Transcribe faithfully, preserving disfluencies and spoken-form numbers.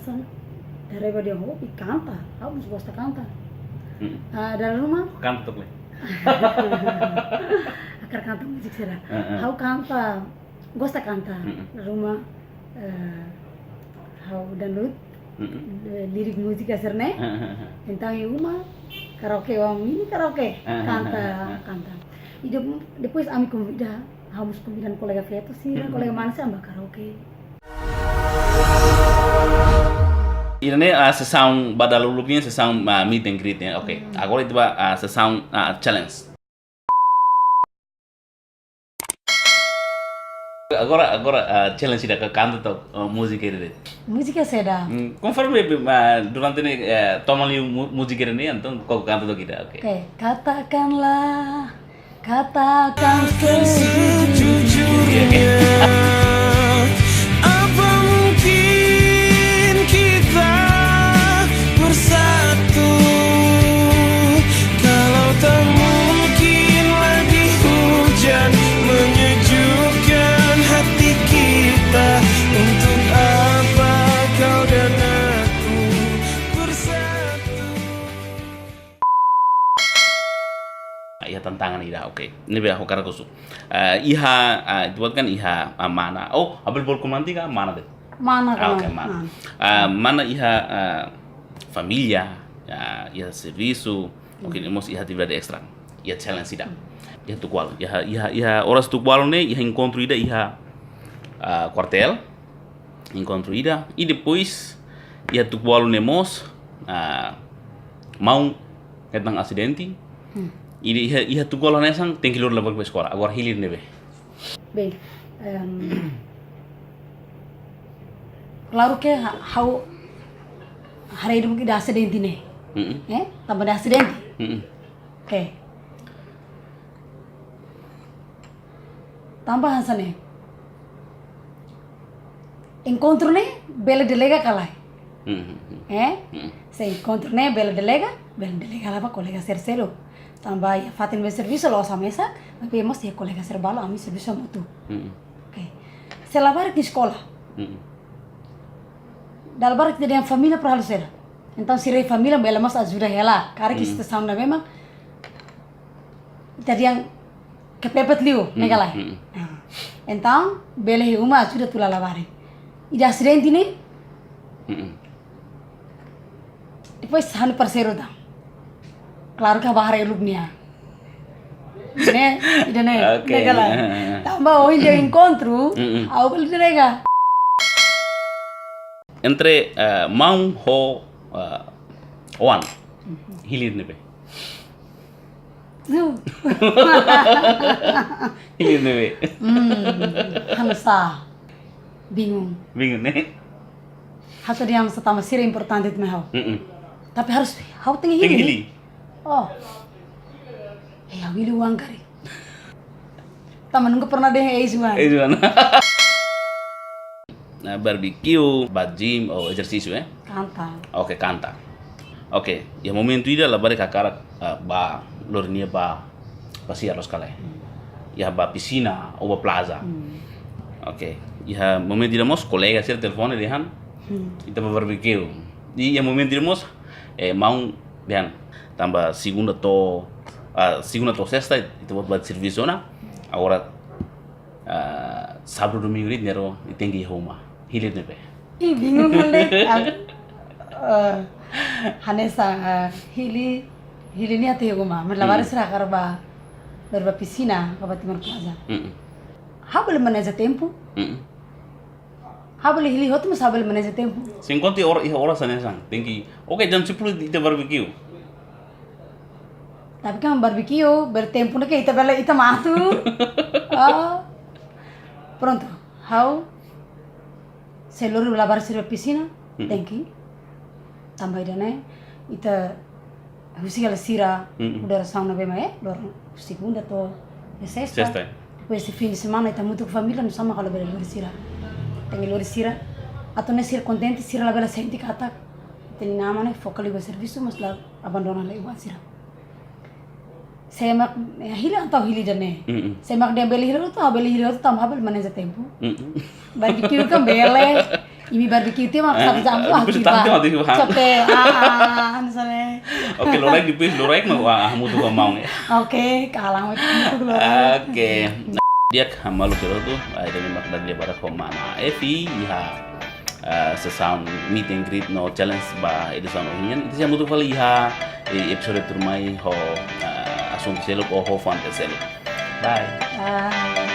Dala ruma ida hobi kanta, ha'u mós gosta kanta. Mm. Ah, dala ruma? Kanta tok le. Hakarak kanta múzika sira. Heeh. Ha'u kanta, gosta kanta. Mm-mm. Dala ruma, eh, ha'u download, mm-mm, eh, lirik múzika sira-ne'e. Heeh. Entaun iha uma, karaoke, ami-nia karaoke. Heeh. Kanta, heeh, kanta. I de-, depois ami konvida, ha'u mós konvida kolega feto sira, mm-mm, kolega mane sira ba karaoke. Ida-ne'e, ah, sesaun ba dala uluk nian, sesaun, ah, meet and greet nian. Oke. Hmm. Agora ita ba, ah, sesaun, ah, challenge. Agora, agora, ah, challenge ida ka kanta tok, ah, múzika ida de'it. Múzika saida? Hmm, konforme, ah, durante ne'e, eh, toman liu mu-, múzika ida-ne'e, entaun koko kanta tok ida, oke. Oke, katakanlah Katakan sejujurnya, apa mungkin kita bersatu? Kalau tak mungkin lagi hujan menyejukkan hati kita, untuk apa kau dan aku bersatu? Iha tantangan ida, oke. Ne'ebé ha'u hakarak husu. Eh, iha, ah, ita-boot kan iha, ah, mana. Oh, ha'u bele bolu komandan ka mana de'it? Mana. Ah, oke, mana. Mana. Ah, mana iha, ah, família, ya, iha servisu, oke, hmm, mós iha atividade estra. Iha challenge ida. Hmm. Iha tuku ualu. Iha, iha, iha oras tuku ualu ne'e, iha enkontru ida, iha, ah, kuartél. Enkontru ida. I depois, iha tuku ualu ne'e mós, ah, maun hetan asidente. Hmm. I de iha, iha tuku ualu hanesan tenke lori labarik ba eskola. Agora hili ne'ebé? Bem, ehm, klaru ke ha-, ha'u haree duni ida asidente ne'e. Mm-mm. Eh? Tanba ida asidente. Mm-mm. Oke. Tanba hanesan ne'e. Enkontru ne'e bele delega ka lae? Mhm. Eh? Mhm. Se enkontru ne'e bele delega, bele delega lai ba kolega sira seluk. Tanba iha fatin ne'ebé servisu la'ós ami mesak, maibé mós iha kolega sira balu ami servisu hamutuk. Mhm. Oke. Se labarik iha eskola. Mhm. Dala barak ita dehan família para halo saida. Entaun sira família bele mós ajuda hela. Karik, mhm, situasaun ne'ebé mak ita dehan kepepet liu, hmm, ne'e ka lae? Hmm. Ah. Entaun, bele iha uma ajuda tula labarik. Ida asidente ne'e? Hmm. Depois, ha'u-nia parseiru tan. Klaru ke ha'u bá haree uluk nia. Ne'e, ida-ne'e, oke, ne'e ka lae? Ah. Tanba ohin ida enkontru, hmm, ha'u bele delega. Entre, eh, maun ho, eh, oan. Mhm. Hili ne'ebé? Zu. Hili ne'ebé? Hmm, hanesan bingung. Bingung, ne'e? Ha'u só dehan hanesan tanba sira importante atu mai ha'u. Mm-mm. Tapi harus ha'u tenke hili. Tenke hili. Oh. Eh, ha'u hili oan karik. Tanba nunka pernah dehan eis-oan. Eis-oan. Nah, barbecue, bá gym, ou ezersísiu, eh? Kanta. Oke, kanta. Oke, iha momentu ida labarik hakarak, eh, bá, lori nia bá pasiar loos ka lae. Hmm. Iha bá pisina, ou bá plaza. Hmm. Oke, iha momentu ida mós kolega sira telefone dehan, hmm, ita bá barbecue. I iha momentu ida mós, eh, maun dehan, tanba segunda to'o, ah, segunda to'o sesta, ita-boot bá servisu ona. Agora, ah, sábadu, domingu de'it, ne'e ita tenke iha uma. Hili ne'ebé? Ih, bingung kali. Ah, eh, hanesan, eh, hili, hili nia atu iha uma. Maibé labarik, hmm, sira hakarak bá, lori bá pisina, ka bá Timor Plaza. Mm-mm. Ha'u bele maneja tempu. Mm-mm. Ha'u bele hili hotu, mas ha'u bele maneja tempu. Se enkontru iha or-, iha oras hanesan. Tenke, oke, jam sepuluh ita barbecue. Tapi kan barbecue, bertempu ne'e ke ita bele ita mak atu. Ah. Prontu. Ha'u, se lori labarik sira bá pisina, hmm, tenke. Tanba ida-ne'e, ita husik hela sira, mm-mm, udara sauna be mai, eh, loron segunda to'o sesta. Sesta. Depois de fim de semana, ita hamutuk família, nusá mak halo bele lori sira. Tenke lori sira. Atu nune'e sira kontente, sira labele sente katak ita-nia inan-aman ne'e foka liu ba servisu, mas la abandona lai oan sira. Se mak, eh, hili entaun hili ida-ne'e. Mm-mm. Se mak dehan bele hili hotu, bele hili hotu, tanba bele maneja tempu. Mm-mm. Barbecue kan bele. Imi barbecue tiha mak Eh, satu jam eh, buah depois tiba. tanto ati buah. Sote, ah, ah, anu sale. Oke, loraik depois, loraik mak hamutuk ho maun, ya. Oke, kalang wek hamutuk loraik. Oke. Di'ak, maluk sira hotu, ah, ida-ne'e mak dada lia barak ho mana Evi iha, ah, sesaun meet and greet no challenge ba edisaun ohin nian. Ita sei hamutuk fali iha, eh, episode tuirmai ho, ah, asuntu seluk ou ho fante seluk. Bye. Ah.